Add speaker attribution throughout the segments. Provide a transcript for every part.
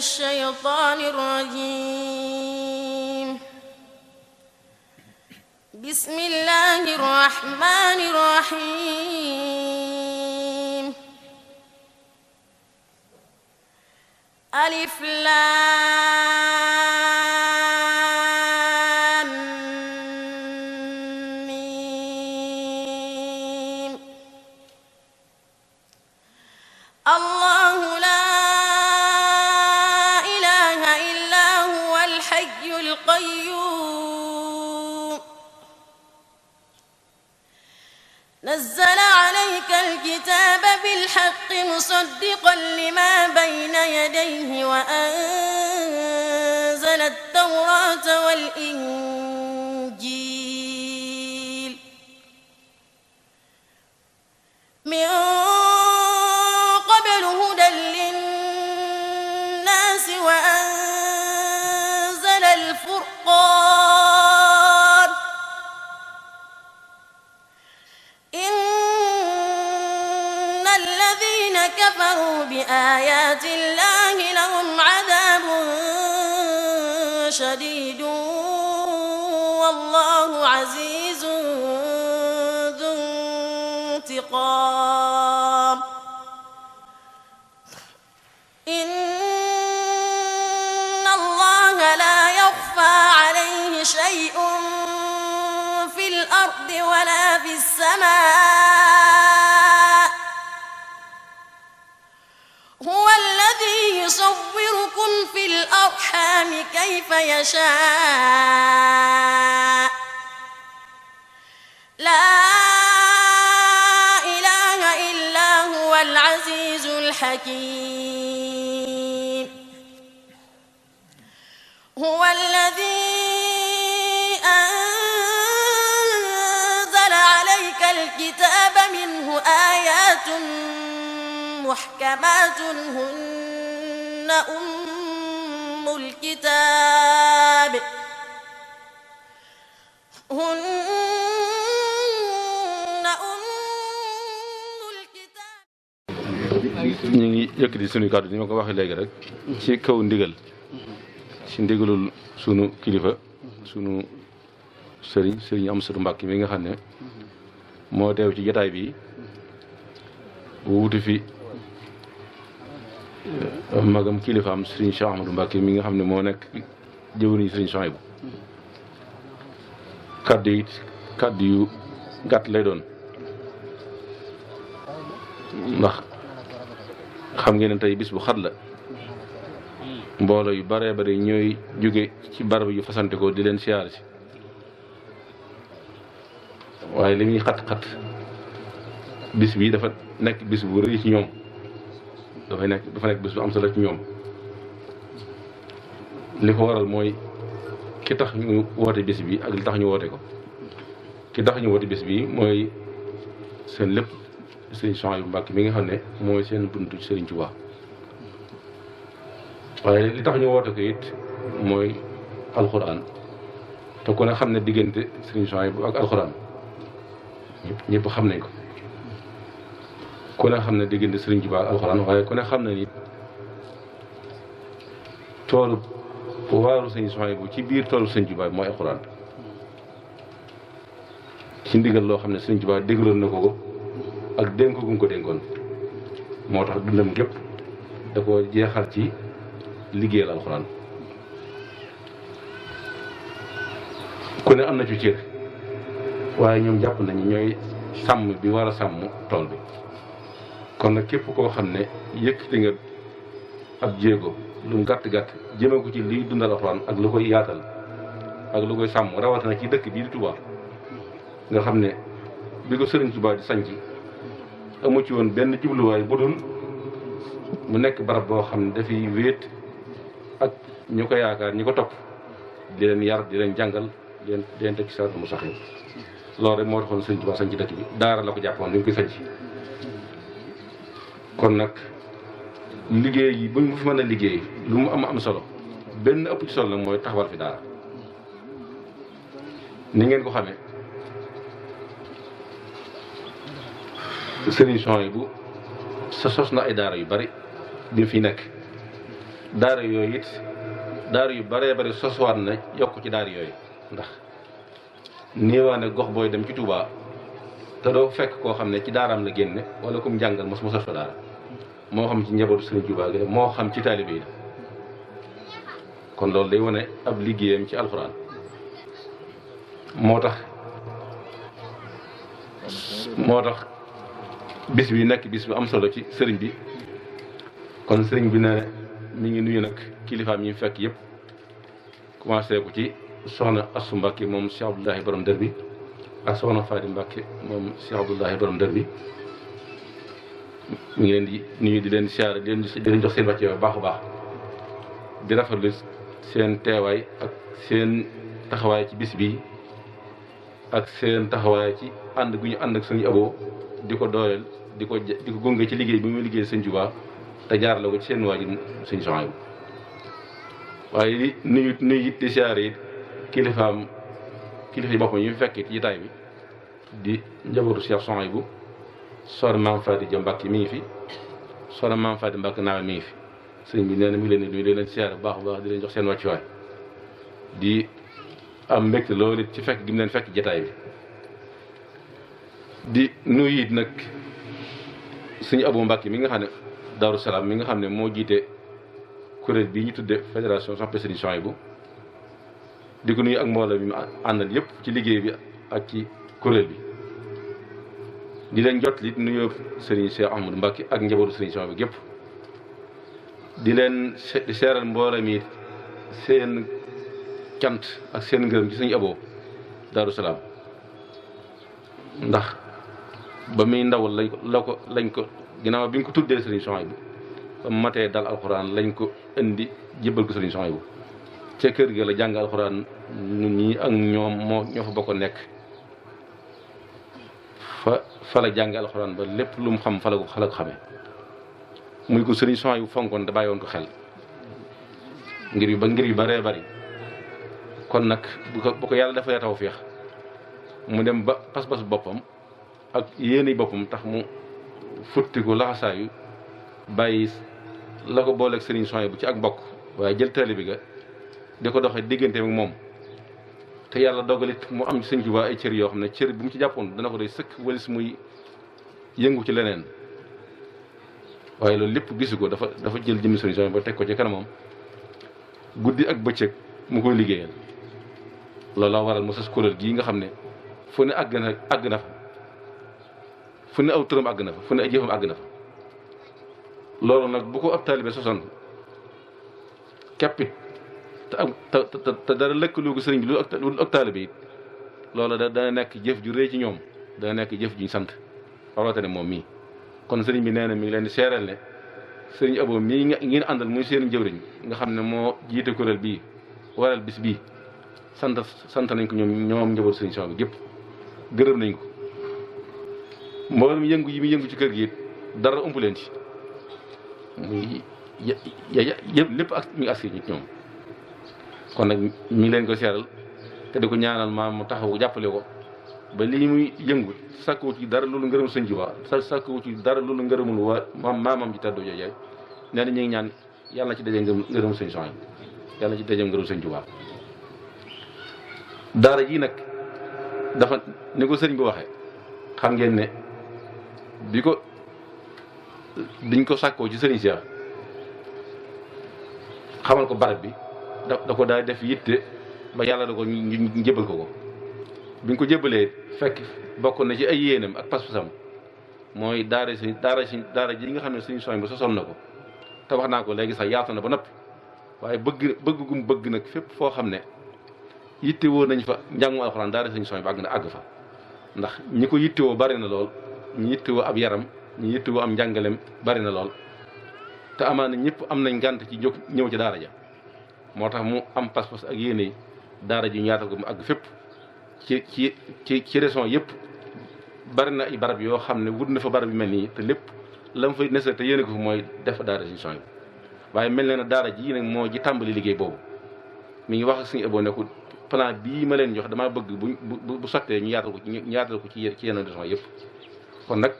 Speaker 1: الشيطان الرجيم. بسم الله الرحمن الرحيم. ألف لام ميم. الله لا إله إلا هو الحي القيوم. نزل عليك الكتاب بالحق مصدقا لما بين يديه وأنزل التوراة والإنجيل من قبل هدى للناس وأنزل الفرقان. إن الذين كفروا بآيات الله لهم عذاب شديد والله عزيز ذو انتقام. إن الله لا يخفى عليه شيء في الأرض ولا في السماء. هو الذي يصوركم في الأرحام كيف يشاء. لا إله إلا هو العزيز الحكيم. هو الذي أنزل عليك الكتاب منه آيات محكمات هن أم الكتاب
Speaker 2: ñu ngi yëkkati suñu kàddu ni ma ko waxee léegi rek ci kaw ndigal ci ndigalul sunu kilifa sunu sëriñ Amsatu Mbàkke mi nga xam ne moo teew ci jataay bi wuuti fi magam kilifaam sëriñ Cheikh Ahmadou Mbàkke mi nga xam ne moo nekk jëwriñu sëriñ Souhaïbou. kàddu yi kàddu yu gàtt lay doon ndax xam ngeen ne tey bis bu xat la mbooloo yu baree bari ñooy jóge ci barab yu fasante ko di leen siyaar si waaye li muy xat-xat bis bi dafa nekk bis bu rëy ci ñoom dafa nekk bis bu am solo ci ñoom. li ko waral mooy ki tax ñu woote bis bi ak li tax ñu woote ko. ki tax ñu woote bis bi mooy seen lépp sëriñ Souhaïbou Mbàkke mi nga xam ne mooy seen buntu sëriñ Tuubaa. waaye li tax ñu woote ko it mooy alxuraan te ku ne xam ne diggante sëriñ Souhaïbou ak alxuraan ñëpp xam nañ ko. ku ne xam ne diggante sëriñ Tuubaa ak alxuraan waaye ku ne xam ne ni toolu waaru sëriñ Souhaïbou ci biir toolu sëriñ Tuubaa mooy alxuraan ci ndigal loo xam ne sëriñ Tuubaa déggaloon na ko ak dénk gu mu ko dénkoon moo tax dundam gépp da ko jeexal ci liggéeyal alxuraan. ku ne am na ci cër waaye ñoom jàpp nañu ñooy sàmm bi war a sàmm tool bi. kon nag képp koo xam ne yëkkati nga ab jéego lu mu gàtt gàtt jëme ko ci liy dundal alxuraan ak lu koy yaatal ak lu koy sàmm rawatina ci dëkk bii di Touba nga xam ne bi ko sëriñ Touba di sanc amu ci woon benn jubluwaay bu dul mu nekk barab boo xam ne dafay wéet ak ñu ko yaakaar ñi ko topp di leen yar di leen jàngal di leen teg ci saraat mu sax loolu rek moo taxoon sëriñ Touba sanc dëkk bi daara la ko jàppoon li mu koy sanc. kon nag liggéey yi buñ mu fi mën a liggéey lu mu am solo benn ëpp ci solo nag mooy taxawal fi daara ni ngeen ko xamee sëriñ Souhaïbou sa sos na ay daara yu bari bi fi nekk daara yooyu it daara yu baree bari sosuwaat na yokk ci daara yooyu ndax néewaane gox booy dem ci Touba te doo fekk koo xam ne ci daaraam la génne wala kum jàngal mos sos fa daara moo xam ci njabootu Sëriñ Touba gi moo xam ci taalibe yi la kon loolu day wane ab liggéeyam ci alxuraan moo tax bis bi nekk bis bu am solo ci sëriñ bi kon sëriñ bi ne mi ngi nuyu nag kilifaam yi fekk yëpp commencé ko ci soxna Assu Mbàkke moom Cheikh Abdoulahi borom dër bi ak soxna Faadi Mbàkke moom Cheikh Abdoulahi borom dër bi mi ngi leen di nuyu di leen siyaare di leen jox seen wàcce baax a baax di rafetlu seen teewaay ak seen taxawaay ci bis bi ak seen taxawaay ci ànd gu ñu ànd ak Sëriñ Abo di ko dooleel di ko gunge ci liggéey bi muy liggéey Sëriñ Tuubaa te jaar la ko ci seen waajur Sëriñ Suhaybu waaye li nuyu it di siyaare it kilifa yi boppam yi mu fekkee ci jitaay bi di njabootu Cheikh Suhaybu soxna Maam Faati Ja Mbàkke mi ngi fi soxna Maam Faati Mbàkke Naawel mi ngi fi sëriñ bi nee na mi ngi leen di nuyu di leen siyaare bu baax a baax di leen jox seen wàccuwaay di am mbégte loolu it ci fekk gi mu leen fekk jataay bi di nuyu it nag Sëriñ Abo Mbàkke mi nga xam ne Daaru Salaam mi nga xam ne moo jiite kuréel bii ñu tudde fédération soppe Sëriñ Suhaybu di ko nuyu ak mbooloo bi mu àndal yëpp ci liggéey bi ak ci kuréel bi di leen jot li nuyoo Sëriñ Cheikh Ahmadou Mbàkke ak njabootu Sëriñ Suhaybu gépp di leen di seeral mbooloo mi seen cant ak seen ngërëm ci Sëriñ Abo Daaru Salaam ndax ba muy ndaw lañ ko ginnaaw bi ñu ko tuddee Sëriñ Suhaybu ba matee dal alxuraan lañ ko indi jébbal ko Sëriñ Suhaybu ca kër ga la jàng alxuraan ñun ñii ak ñoo fa bokk nekk fa la jàng alxuraan ba lépp lu mu xam fa la ko xamee muy ko Sëriñ Suhaybu fonkoon da bàyyi woon ko xel ngir yu baree bari kon nag bu ko yàlla defalee tawfeex mu dem ba pas-pas boppam ak yéene boppam tax mu futti ko laxasaayu bàyyi la ko booleeg Sëriñ Suhaybu ci ak bokk waaye jël taalibe ga di ko doxee diggante ak moom te yàlla dogalit mu am Sëriñ Tuubaa ay cër yoo xam ne cër bu mu ci jàppoon dana ko doy sëkk walis muy yëngu ci leneen waaye loolu lépp gisu ko dafa jël jëmmi Sëriñ Suhaybu ba teg ko ci kanamam guddi ak bëccëg mu koy liggéeyal loolu la waral mu sas kuréel gii nga xam ne fu ne àgg na fa fu ne aw turam àgg na fa fu ne ay jëfam àgg na fa loolu nag bu ko ab taalibe sosoon keppit te dara lëkkaloo ko sëriñ bi lu ak taalibe it loolu dana nekk jëf ju rëy ci ñoom dana nekk jëf juñ sant rawatina moom mii kon sëriñ bi nee na mi ngi leen di seeral ne Sëriñ Abo mii ngeen àndal muy seen jëwriñ nga xam ne moo jiite kuréel bii waral bis bii sant nañ ko ñoom njaboot Sëriñ Suhaybu gépp gërëm nañ ko mboolem yëngu yi muy yëngu ci kër gi it dara ëmp leen ci muy yëpp lépp ak mi ngi agsi ñoom kon nag mi ngi leen ko seeral te di ko ñaanal maam mu taxawu jàppale ko ba lii muy yëngu sàkkuwu ci dara loolu ngërëm Sëriñ Tuubaa sàkkuwu ci dara loolu ngërëmul waa maamam ci teddu jooju nee na ñu ngi ñaan yàlla na ci daje ngërëm Sëriñ Suhaybu yàlla na ci daje ngërëm Sëriñ Tuubaa daara ji nag dafa ni ko sëriñ bi waxee xam ngeen ne biñ ko sàkkoo ci Sëriñ Cheikh xamal ko barab bi da ko daal def yitte ba yàlla da ko ñu jébal ko biñ ko jébalee fekk bokk na ci ay yéenam ak pas-pasam mooy daara ji nga xam ne Sëriñ Suhaybu sosoon na ko te wax naa ko léegi sax yaatu na ba noppi waaye bëgg nag fépp foo xam ne yittewoo nañ fa njàngum alxuraan daara Sëriñ Suhaybu àgg fa ndax ñi ko yittewoo bari na lool ñi yittewoo ab yaram ñi yittewoo am njàngaleem bari na lool te amaana ñëpp am nañ ngànt ci jóg ñëw ci daara ja moo tax mu am pas-pas ak yéene daara ji ñu yaatal ko mu àgg fépp ci région yëpp bari na ay barab yoo xam ne wut na fa barab yu mel nii te lépp la mu fay nese te yéene ko fa mooy def fa daara Sëriñ Suhaybu waaye mel na ne daara ji nag moo ji tàmbali liggéey boobu mi ngi wax ak Sëriñ Abo ne ko plan bii ma leen jox damaa bëgg bu sottee ñu yaatal ko ci yenn région yëpp kon nag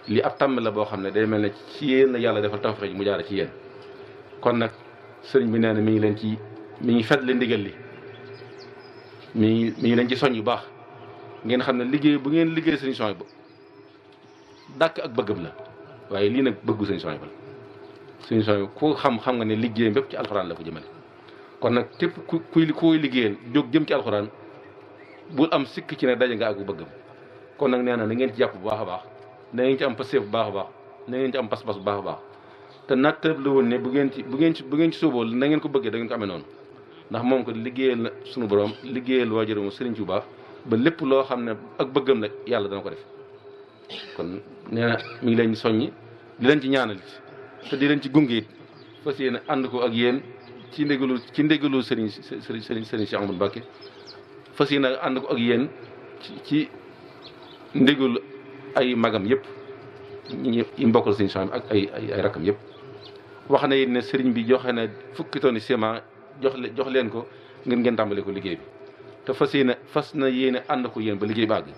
Speaker 2: li ab tàmm la boo xam ne day mel ne ci yéen la yàlla defal tawfeex mu jaara ci yéen kon nag sëriñ bi nee na mi ngi fedd leen ndigal li mi ngi leen ci soñ yu baax ngeen xam ne liggéey bu ngeen liggéey sëriñ Souhaïbou dàkk ak bëggam la waaye lii nag bëggu sëriñ Souhaïbou la sëriñ Souhaïbou ku xam nga ne liggéeyam bépp ci alxuraan la ko jëmale kon nag képp kuy liggéeyal jóg jëm ci alxuraan bul am sikk ci ne daje nga ak bëggam kon nag nee na ngeen ci jàpp bu baax a baax na ngeen ci am passeef bu baax a baax na ngeen ci am pas-pas bu baax a baax te nattab la woon ne bu ngeen ci suuboo na ngeen ko bëggee da ngeen ko amee noonu ndax moom ko liggéeyal na sunu borom liggéeyal waajuram Sëriñ Tuubaa ba lépp loo xam ne ak bëggam la yàlla dana ko def kon nee na mi ngi leen soññi di leen ci ñaanal te di leen ci gunge it fas yéene ànd ko ak yéen ci ndégalu Sëriñ Cheikh Ahmadou Mbacké fas yéene ànd ko ak yéen ci ndégalu ay magam yëpp ñi mbokkal Sëriñ Souhaïbou ak ay rakkam yëpp wax na it ne sëriñ bi joxe na 10 tonnes ciment jox leen ko ngeen tàmbale ko liggéey bi te fas na yéene ànd ko yéen ba liggéey ba àgg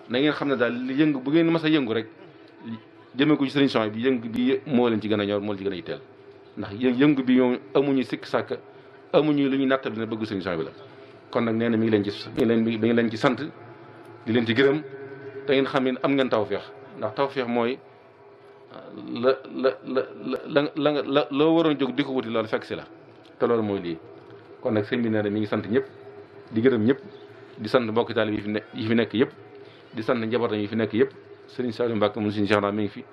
Speaker 2: na ngeen xam ne daal yëngu bu ngeen mas a yëngu rek jëmee ko ci Sëriñ Souhaïbou bi yëngu bi moo leen ci gën a ñor moo leen ci gën a yitteel ndax yëngu bi ñoom amuñu sikk sàkk amuñu lu ñuy nattab dina bëgg Sëriñ Souhaïbou la kon nag nee na mi ngi leen ci sant di leen ci gërëm te ngeen xam ne am ngeen tawfeex ndax tawfeex mooy la loo waroon jóg di ko wuti loolu fekk si la te loolu mooy lii kon nag sëñ bi nee na mi ngi sant ñëpp di gërëm ñëpp di sant mbokki taalibe yi fi nekk yëpp di sant njabootam yi fi nekk yëpp Sëriñ Saliou Mbacké moom Sëriñ Cheikh naa mi ngi fi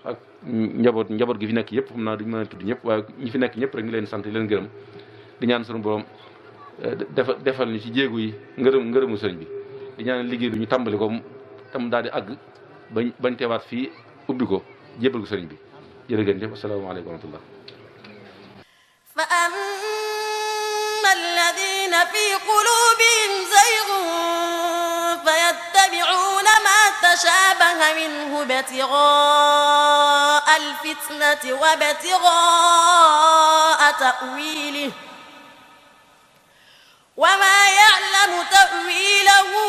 Speaker 2: ak njaboot gi fi nekk yëpp xam naa duñu mën a tudd ñëpp waaye ñi fi nekk ñëpp rek ngi leen sant di leen gërëm di ñaan sunu borom defal ñu ci jéegu yi ngërëmu sëriñ bi di ñaan liggéey bi ñu tàmbali ko tam daal di àgg bañ teewaat fii ubbi ko jébbal ko sëriñ bi jërë ngeen jëf asalaamaaleykum wa rahmatullah
Speaker 1: fa amma alladina fi qulubihim zaygun fayattabi'una ma tashabaha minhu ibtigha'a alfitnati wa ibtigha'a ta'wilihi wa ma ya'lamu ta'wilahu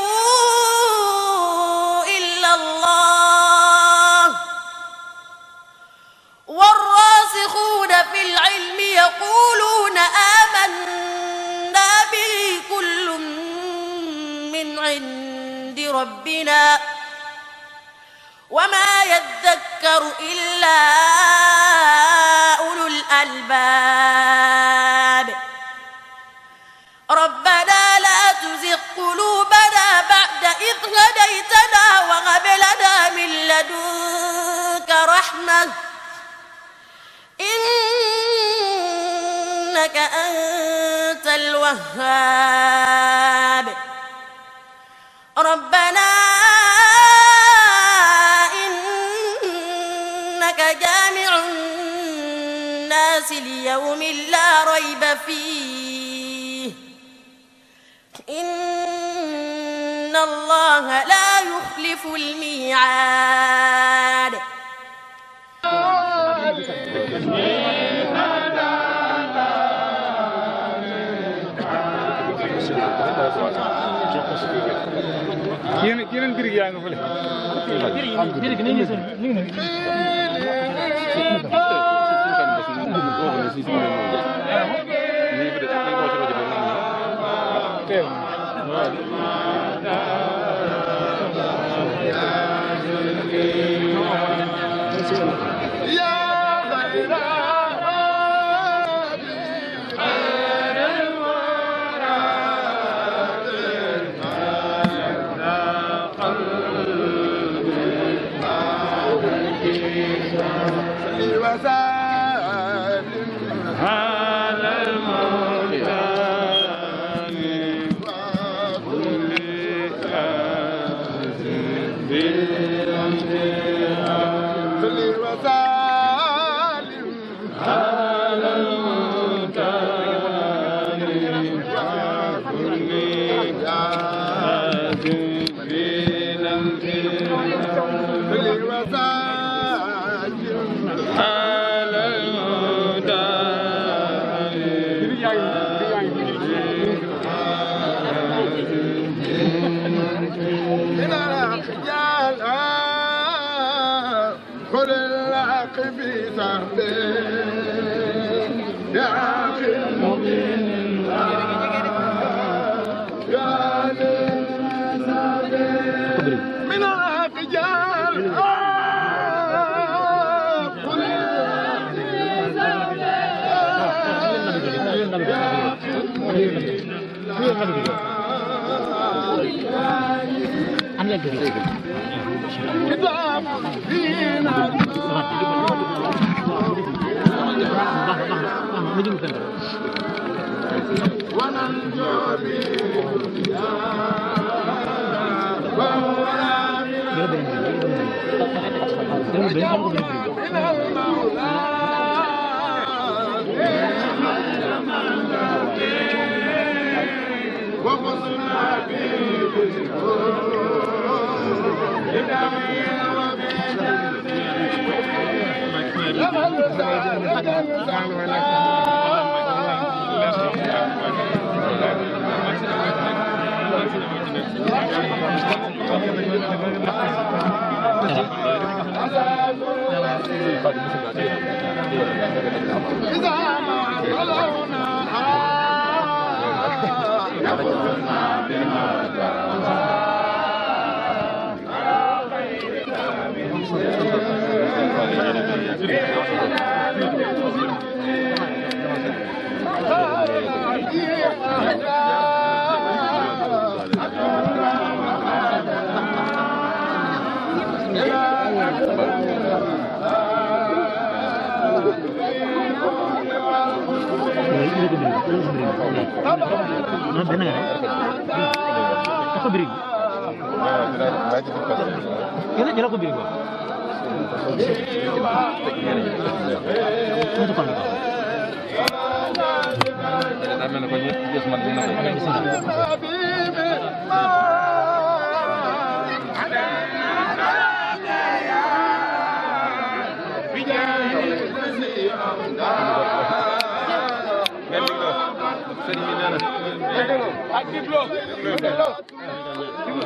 Speaker 1: والراسخون في العلم يقولون آمنا به كل من عند ربنا وما يذكر إلا أولو الألباب ربنا لا تزغ قلوبنا بعد إذ هديتنا وهب لنا من لدنك رحمة إنك أنت الوهاب ربنا إنك جامع الناس ليوم لا ريب فيه إن الله لا يخلف الميعاد
Speaker 3: yeneen birig yaa nga fële
Speaker 4: خذ العقب صحبه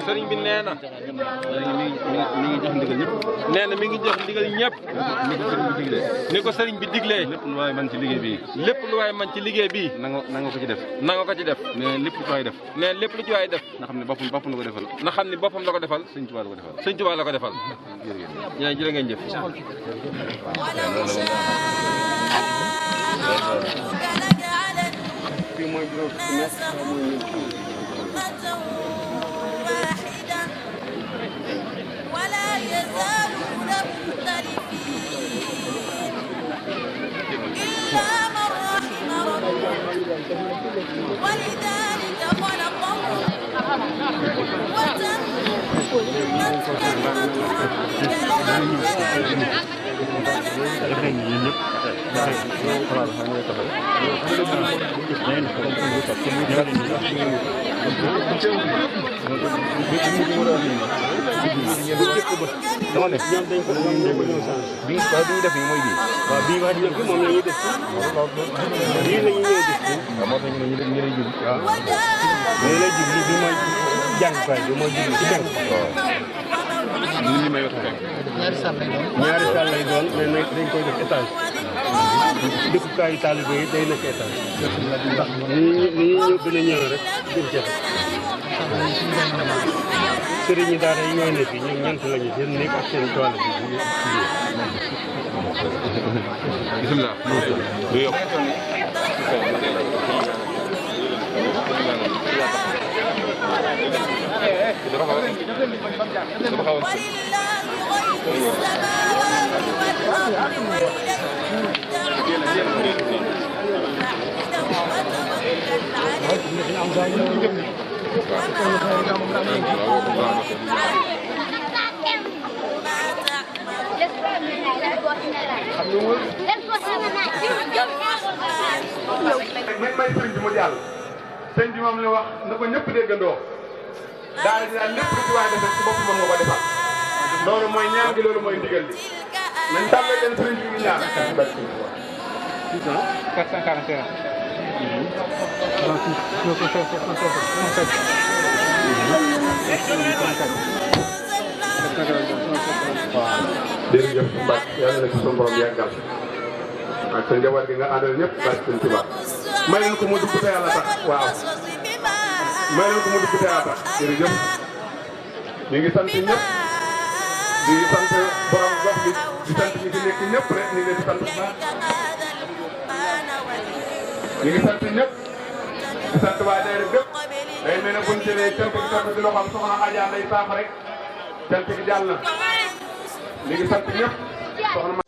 Speaker 4: sëriñ bi nee na mi ngi jox ndigal ñëpp ni ko sëriñ bi diglee lépp lu waay man ci liggéey bi lépp lu waay man ci liggéey bi na nga ko ci def nee lépp lu ci waay def nee lépp lu ci waay def na xam ne boppam la ko defal na xam ne boppam la ko defal sëñ Tuubaa la ko defal jërë ngeen jëf
Speaker 1: ولا يزالون مختلفين إلا من رحم ربك ولذلك خلقهم وتمت كلمة
Speaker 5: dama ne ñoom dañ ko ñëw changé bii waaye bi ñu def nii mooy bii waaw bii wax dëgg moom la ñuy def bii la ñuy ñëw def waaw moo tax ñu lay jub waaw mais lay jub bi mooy jàngukaay bi mooy jub ci jàng waaw li may wax rek ñaari salle lay doon mais dañ koy def étage dëkkukaayu taalibe yi day nekk étage ndax ni ñu gën a ñëw rek gën jafe sëriñ ñi daara yi ñooy nekk ñoom ñeent lañu seen nekk ak seen toile bi
Speaker 2: bismillah du yokk
Speaker 6: may sëriñ bi mu jàll sëriñ bi moom la wax na ko ñëpp déggandoo daara ji daal lépp lu ci waay defal ci bopp moom nga ko defal loolu mooy ñaan gi loolu mooy ndigal li nañ tàmbale leen sëriñ bi ñu ñaan 441 jërëjëf Mbacke yàlla na ci suñu borom yàggal ak sa njaboot gi nga àndal ñëpp barke Sëñ Tuubaa may leen ko mu dugg te yàlla tax waaw may leen ko mu dugg te yàlla tax jërëjëf ñu ngi sant ñëpp di sant borom gox bi di sant ñi fi nekk ñëpp rek ñu ngi leen di sant bu baax ñu ngi sant ñëpp di sant waa daayira bépp day mel ne buñ jëlee cant gi topp ci loxoom soxna Adja Ndeye Sakho rek cant gi jàll na mi ngi sant ñëpp soxna